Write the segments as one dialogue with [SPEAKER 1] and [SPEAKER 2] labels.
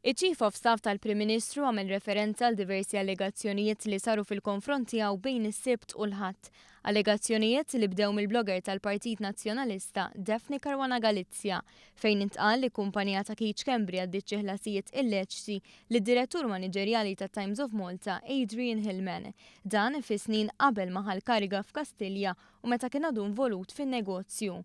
[SPEAKER 1] Iċ-Chief of Staff tal-Prim Ministru għamel referenza għal diversi allegazzjonijiet li saru fil-konfront tiegħu bejn is-Sibt u l-Ħadd. Allegazzjonijiet li bdew mill-blogger tal-Partit Nazzjonalista Daphne Caruana Galizia fejn intqal li kumpanija ta' Keith Schembri għaddiet xi ħlasijiet illeċti lid-Direttur Maniġerjali tat-Times of Malta Adrian Hillman. Dan fi snin qabel ma ħa l-kariga f'Kastilja u meta kien għadu involut fin-negozju.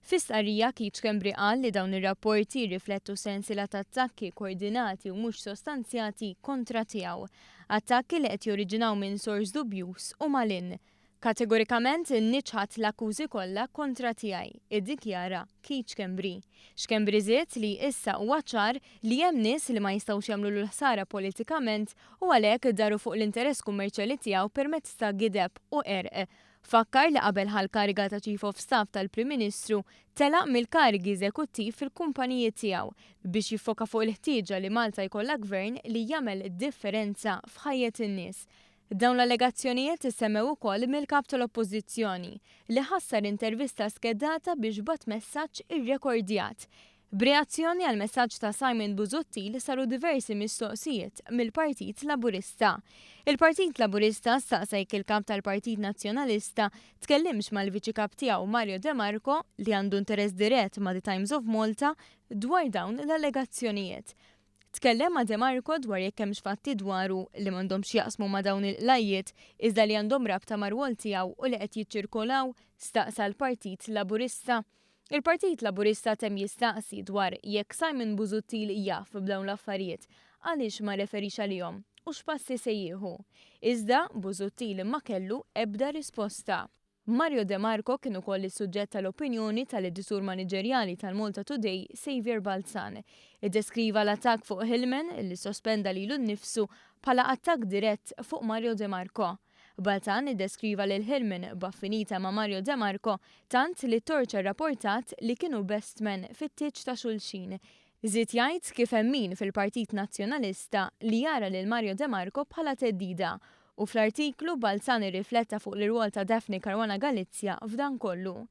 [SPEAKER 1] Fi stqarrija, Keith Schembri qal li dawn ir-rapporti jirriflettu sensiela ta' attakki koordinati u mhux sostanzjati kontra tiegħu. Attakki li qed joriġinaw minn sors dubjuż u malinn. Kategorikament niċħad l-akkużi kollha kontra tiegħi, iddikjara Keith Schembri. Schembri żied li issa huwa ċar li hemm nies li ma jistgħux jagħmlulu l-ħsara politikament u għalhekk daru fuq l-interess kummerċjali tiegħu permezz ta' gideb u qerq. Fakkar li qabel ħa l-kariga ta' Chief of Staff tal-Prim Ministru, telaq mill-karigi eżekuttiv fil-kumpaniji tiegħu biex jiffoka fuq il-ħtieġa li Malta jkollha gvern li jagħmel differenza f'ħajjet in-nies. Dawn l-allegazzjonijiet issemmew ukoll mill-Kap tal-Oppożizzjoni, li ħassar intervista skedata biex bagħat messaġġ irrekordjat. B'reazzjoni għall-messaġġ ta' Simon Busuttil saru diversi mistoqsijiet mill-Partit Laburista. Il-Partit Laburista staqsa jekk il-Kap tal-Partit Nazzjonalista tkellimx mal-Viċi Kap tiegħu Mario De Marco, li għandu interess dirett ma' The Times of Malta, dwar dawn l-allegazzjonijiet. Tkellem ma' De Marco dwar jekk hemmx fatti dwaru li m'għandhomx x'jaqsmu ma' dawn il-qlajjiet iżda li għandhom rabta mar-rwol tiegħu u li qed jiċċirkolaw? staqsa l-Partit Laburista. Il-Partit Laburista temm jistaqsi dwar jekk Simon Busuttil jaf b'dawn l-affarijiet, għaliex ma rreferix għalihom u x'passi se jieħu. Iżda, Busuttil ma kellu ebda risposta. Mario De Marco kien ukoll is-suġġett tal-opinjoni tal-editur maniġerjali tal-Malta Today Saviour Balzan. Iddeskriva l-attakk fuq Hillman, li ssospenda lilu nnifsu, bħala attakk dirett fuq Mario De Marco. Balzan iddeskriva lil Hillman b'affinita ma' Mario De Marco tant li t-Torċa rraportat li kienu best man fit-tieġ ta' xulxin. Żied jgħid kif hemm min fil-Partit Nazzjonalista li jara lil Mario De Marco bħala theddida u fl-artiklu Balzan irrifletta fuq l-irwol ta' Daphne Caruana Galizia f'dan kollu.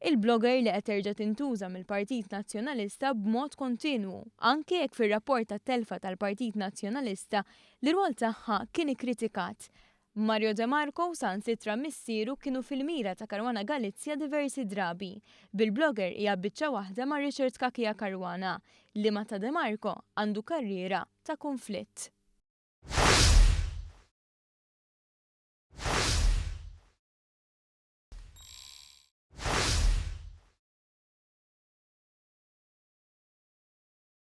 [SPEAKER 1] Il-blogger li qed terġa' tintuża mill-Partit Nazzjonalista b'mod kontinwu, anke jekk fir-rapport tat-telfa tal-Partit Nazzjonalista L-irwol tagħha kien ikkritikat. Mario De Marco u saħansitra missieru kienu fil-mira ta' Caruana Galizia diversi drabi, bil-blogger hija biċċa waħda ma' Richard Cachia Caruana, li ma' ta' De Marco għandu karriera ta' kunflitt.